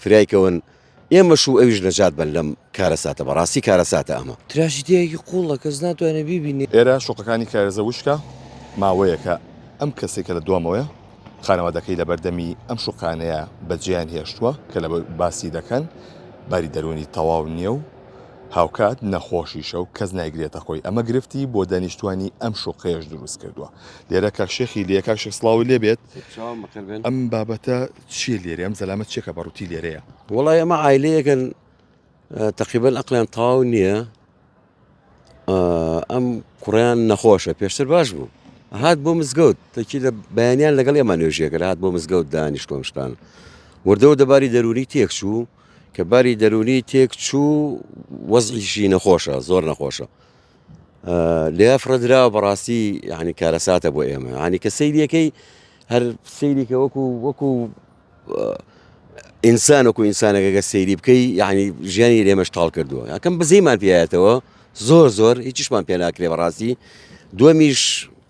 فریای کەون ئێمەش و ئەویش نەجات بن لەم کارەساتە بەڕاستی کارەساتە ئەمە. تراژیدیایەکی قوڵە کەس ناتوانێت بیبینێ. ئێرە شوقەکانی کارێزە وشکە، ماوەیەکە ئەم کەسەی کە لە دوامەوەیە خانەوادەکەی لەبەردەمی ئەم شوقانەیە بەجێیان هێشتووە کە لە باسی دەکەن باری دەروونی تەواو نییە و هاوکات نەخۆشیشە و کەس نایگرێتە خۆی ئەمە گرفتی بۆ دانیشتوانی ئەم شوقەیەش دروست کردووە لێرە کاک شێخی لێ کاک شێخ سڵاوی لێ بێت ئەم بابەتە چییە لێرە ئەم زەلامە چیە کە بەڕووتی لێرەیە؟ وەڵای ئەمە عایلەیەکن تەقریبەن ئەقلیان تەواو نییە ئەم کوڕیان نەخۆشە پێشتر باش بوو هات بۆ مزگەوت تەکی لە بەیانیان لەگەڵ ئێمە نوێژێکرد هات بۆ مزگەوت دانیشتۆم شتان وردەوە دەباری دەرونی تێکچوو کە باری دەرونی تێکچوو وەزعیشی نەخۆشە زۆر نەخۆشە لێ فڕدراوە بەڕاستی یعنی کارەساتە بۆ ئێمە ینی کە سەیریەکەی هەر سەیریکە وەکو وەکو ئینسان وەکو ئینسانێک ئەگەر سەیری بکەی یعنی ژیانی لێمەش تاڵ کردووە یاکەم بزیمان پیایەتەوە زۆر زۆر هیچیشمان پێ ناکرێ بەڕاستی دووەمیش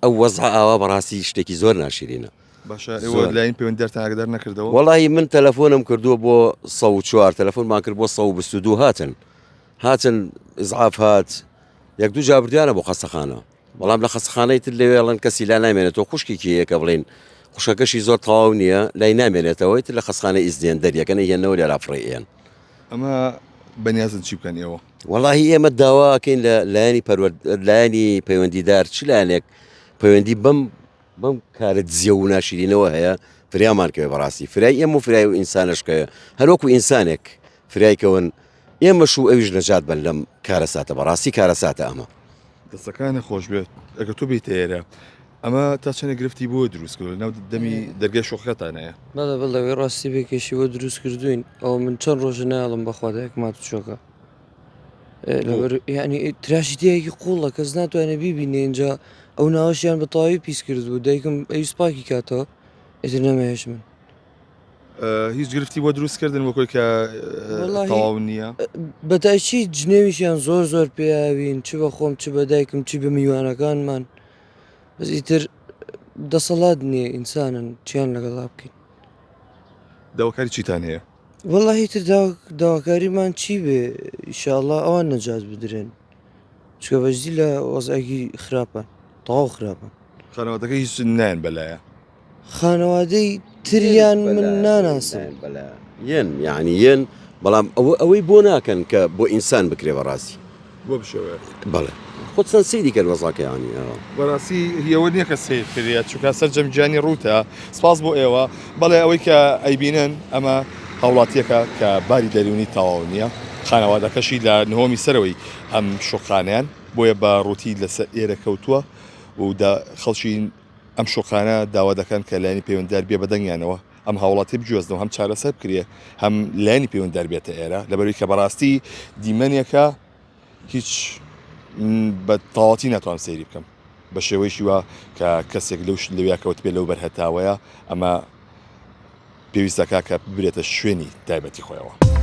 ئەو وەزع ئاوا بەڕاستی شتێکی زۆر ناشرینە باشە ئێوە لاین پەیوەندیدارتان ئاگدار نەکردەوە وەڵی من تەلەفۆنم کردووە بۆ 104 تەلەفۆنمان کرد بۆ 122 هاتن هاتن ئیزعاف هات یەک دوو جابردیانە بۆ خەستەخانە بەڵام لە خەستەخانەی تر لەوێ ئەڵێن کەسی لا نامێنێتەوە خوشکێکی هەیە کە بڵێن خوشکەکەشی زۆر تەواو نییە لای نامێنێتەوەی تر لە خەستخانەی ئیزدێن دەریەکەن ئەیهێننەوە لێرا فڕێ ئێن. ئەمە بەنیازن چی بکەن ئێوە؟ وەڵاهی ئێمە داواکەین لە لایەنی پەروەرد لایەنی پەیوەندیدار چ لایەنێک پەیوەندی بەم بەم کارە دزیە و ناشرینەوە هەیە فریامان کەوێ بەڕاستی فرای ئێمە و فرای و ئینسانەش کەوێ هەروەکو ئینسانێک فرای کەون ئێمەش و ئەویش نەجات بن لەم کارەساتە بەڕاستی کارەساتە ئەمە. دەستەکانت خۆش بێت ئەگەر تۆ بێیتە ئێرە ئەمە تا چەندێک گرفتی بۆ دروست کردووە لەناو دەمی دەرگای شوقەکەتانەیە؟ بەڵێ بەڵێ ئەوەی ڕاستی بێ کێشی بۆ دروست کردوین ئەوە من چەند ڕۆژە نایەڵم بەخوا دایکم هاتوچۆکە لەبەر یعنی تراشیدیایەکی قوڵە کەس ناتوانێت بیبینێ اینجا ئەو ناوەشیان بە تەواوی پیس کرد بوو دایکم ئەویست پاکی کاتەوە ئیتر نەمەهێشت من هیچ گرفتی بۆ دروست کردن وەکۆی کە تەواو نییە بەتایچی جنێویشیان زۆر زۆر پێیاوین چ بە خۆم چ بە دایکم چ بە میوانەکانمان بەس ئیتر دەسەڵات نییە ئینسانن چیان لەگەڵا بکەین داواکاری چیتان هەیە؟ وەڵاهی تر داواکاریمان چی بێ ئیشاءاللە ئەوان نەجات بدرێن چکە بەجدی لە وەزعێکی خراپە تەواو خراپە خانەوادەکە هیچ نایەن بەلایە خانەوادەی تریان من ناناسم. یەن یعنی یەن بەڵام ئەوە ئەوەی بۆ ناکەن کە بۆ ئینسان بکرێ بەڕاستی بۆ بشێوەیە بەڵێ خۆت چەند سەیری کەن وەزاکەیانی ئەوە. بەڕاستی هی ئەوە نییە کە سەیر کرێت چونکە سەرجەم گیانی ڕووتە سپاس بۆ ئێوە بەڵێ ئەوەی کە ئەیبینن ئەمە هاوڵاتیەکە کە باری دەروونی تەواو نییە خانەوادەکەشی لە نهۆمی سەرەوەی ئەم شوقانیان بۆیە بە ڕووتی لەسەر ئێرە کەوتووە و خەڵکی ئەم شوقانە داوا دەکەن کە لایەنی پەیوەندیدار بێ بەدەنگیانەوە ئەم هاوڵاتیە بگوێزنەوە هەم چارەسەر بکرێ هەم لایەنی پەیوەندیدار بێتە ئێرە لەبەروی کە بەڕاستی دیمەنێکە هیچ بە تەواوەتی ناتوانم سەیری بکەم بە شێوەیەکی وا کە کەسێک لەو لەویا کەوت بێ لەو بەرهەتاوەیە ئەمە پێویستەکە کە ببرێتە شوێنی تایبەتی خۆیەوە.